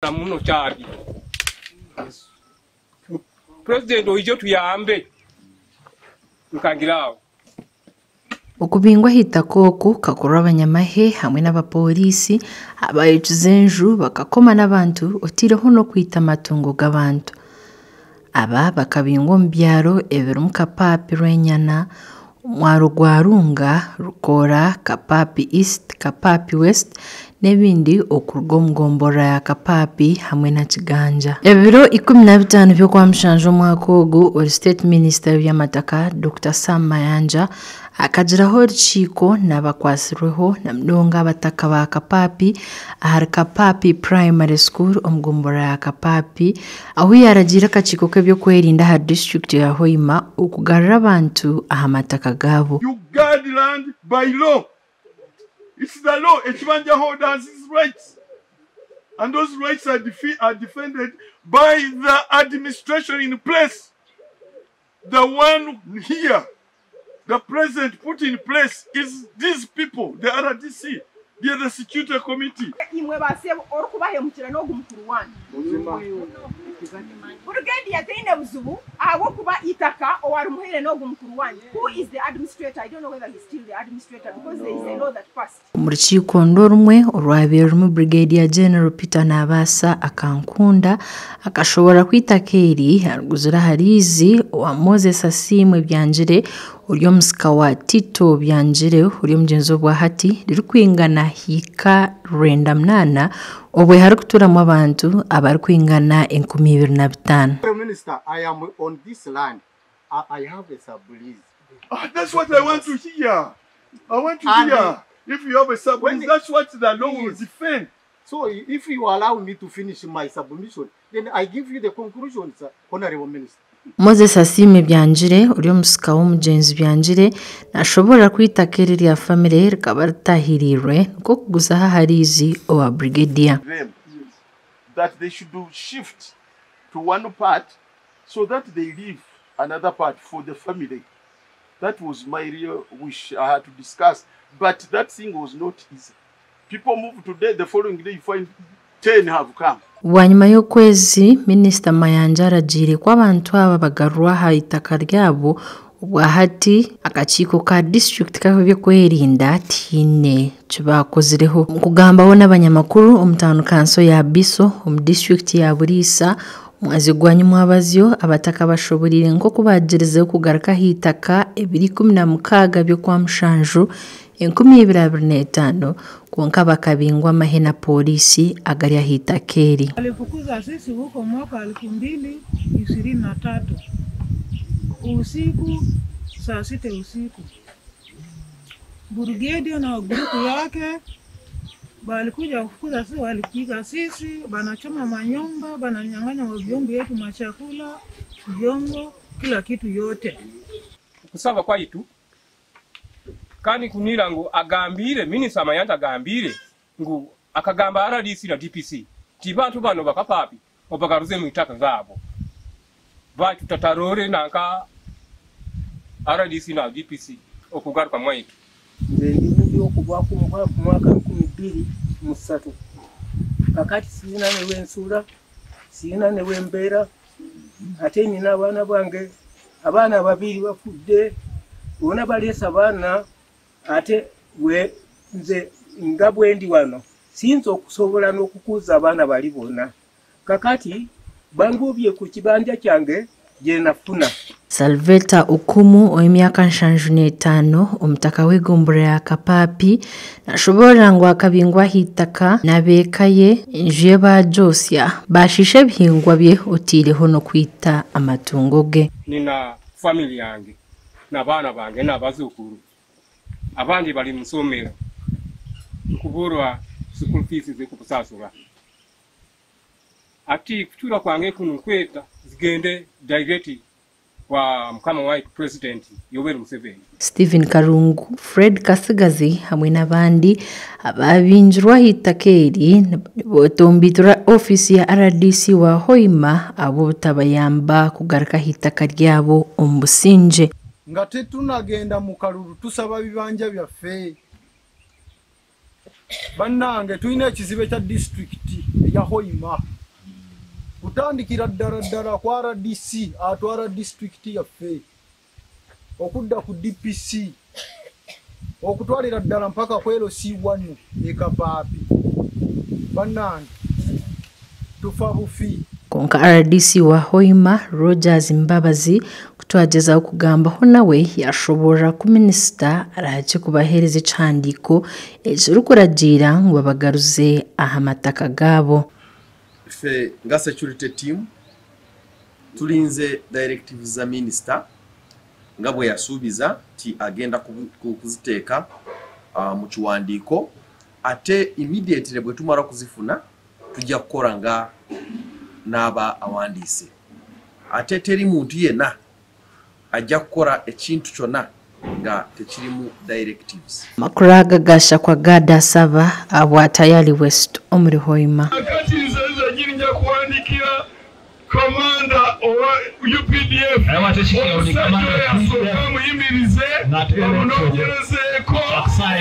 Muno kyali pulezidenti oije tuyambe nkangirawo. Okubingwa ah'eitaka oku kukakorwa abanyamahe hamwe n'abapoliisi abayokize enju bakakoma n'abantu otaireho n'okwita amatungo g'abantu. Aba bakabingwa omu byaro ebirimu Kapaapi Rwenyana, omwaro gwa Runga, Rukoora, Kapaapi East, Kapaapi West n'ebindi okuruga omu gomborora ya Kapaapi hamwe na Kiganja. Ebiro 15 by'Okwamushanju omwaka ogu, ori State Minister w'eby'amataka Dr. Sam Mayanja akagiraho orukiiko n'abakwatsirweho na munonga abataka ba Kapaapi ahari Kapaapi Primary School omu gomborora ya Kapaapi ahu yaaragiire akakiiko k'ebyokwerinda aha disiturikiti ya Hoima okugarura abantu aha mataka gaabo. You guard land by law. It's the law. Ekibanja holder has his rights. And those rights are defended by the administration in place. The one here, the president put in place is these people, the RDC, they are the security committee. Imwe basebo orukubahemukira n'ogu mukuru wanyu. Brigadier taine buzibu ahabw'okuba itaka owarumuhaire n'ogu mukuru wanyu. Who is the administrator? I don't know whether he's still the administrator because there is a law that passed. Omu rukiiko orumwe orwabaire rurimu Brigadier General Peter Nabaasa Akankunda akashobora ku itaka eri ariguzire ahari Izi owa Moses Asiimwe Byangire ori omusika wa Tito Byangire ori omugyenzi obwahati ririkwingana hiika 98 obwe harikuturamu abantu abarikwingana 2005. Minister, I am on this land. I have a sublease. Ah, that's what I want to hear. I want to And hear. If you have a sublease, that's what the law will defend. So if you allow me to finish my submission, then I give you the conclusions, Honorable Minister. Moses Asiimwe Byangire ori omusika w'omugyenzi Byangire nashobora ku itaka eri rya famire rikaba ritahiriirwe nikwo kuguzaho ahari Izi owa Brigadier. Them that they should do shift to one part so that they leave another part for the family. That was my real wish I had to discuss. But that thing was not easy. People move today, the following day you find 10 have come. Bwanyima y'okwezi Minisita Mayanja aragiire ku abantu aba bagarurwa aha itaka ryabo obwahati akakiiko ka disiturikiti k'ebyokwerinda tihaine kibakozireho. Omu kugambaho n'abanyamakuru omu tawuni kanso ya Biso omu disiturikiti ya Buliisa omwezi gwa Nyumwabazyo abataka bashoboreire nk'oku bagyerizeho kugaruka aha itaka ebiri 16 by'Okwamushanju 2025 kwonka bakabingwa amahe na polisi agari aha itaka eri. Walifukuza sisi huko mwaka 2023 usiku saa 6 usiku. Brigadier na grupu yake balikuja kufukuza sisi, walipiga sisi, banachoma manyumba, bananyang'anya vyombo yetu, machakula, vyombo, kila kitu yote. Kusaba kwaitu kandi kunira ngu agambire Minisita Mayanja agambire ngu akagamba RDC na DPC ti bantu bano bakapapi obagaruze mu itaka zabo baitu tatarore nanka RDC na DPC okugaruka mwaitu. Nze ndi bubi okuva ku mwaka 2003 kakati sirina ne wensula, sirina ne wembeera, ate nina abaana bange, abaana babiri bafudde, bonna baleese abaana, ate we nze nga bwe ndi wano siyinza okusobola n'okukuza abaana bali bonna. Kakati bangobye ku kibanja kyange gye nafuna. Salveta Okumu ow'emyaka 75 omutaka w'egomborora ya Kapaapi nashoborora ngu akabingwa aha itaka n'abeeka ye enju ye bagyosya bashiisha ebihingwa bye otaireho n'okwita amatungo ge. Nina family yange n'abaana bange n'abazuukulu abandi bali mu ssomero nkuburwa school fees z'okusasula ati kutura kwange kuno nkweta zigende direct wa mukama waitu President Yoweri Museveni. Stephen Karungu, Fred Kasigazi hamwe n'abandi ababingirwa aha itaka eri botombitura ofiisi ya RDC wa Hoima abo butabayamba kugaruka aha itaka ryabo omu busingye. Nga tetunagenda mu kalulu tusaba bibanja byaffe. Bannange, tulina ekizibu ekya disitulikiti eya Hoima, kutandikira ddala ddala ku RDC atwala disitulikiti yaffe, okudda ku DPC, okutwalira ddala mpaka ku LC1 e Kapaapi. Bannange, tufa bufi. Konka RDC wa Hoima, Rogers Mbabazi, kutwagezaho kugambaho nawe, yashoborora ku minisita arahakye kubaheereza ekihandiiko ekirikuragiira ngu babagaruze aha mataka gaabo. Ffe nga security team tulinze directives za minisita nga bwe yasuubiza nti agenda kuziteeka mu kiwandiiko, ate immediately bwe tumala kuzifuna tujja kukola nga n'aba awandiise. Ate teri muntu yenna ajja kukola ekintu kyonna nga tekirimu directives. Amakuru aga gashakwa Gada Asaba abwatayali West omuri Hoima. Kati nze nze nja kuwandikira kamanda owa UPDF, omusajja oyo asooka amuyimirize, bamunoonyerezeeko.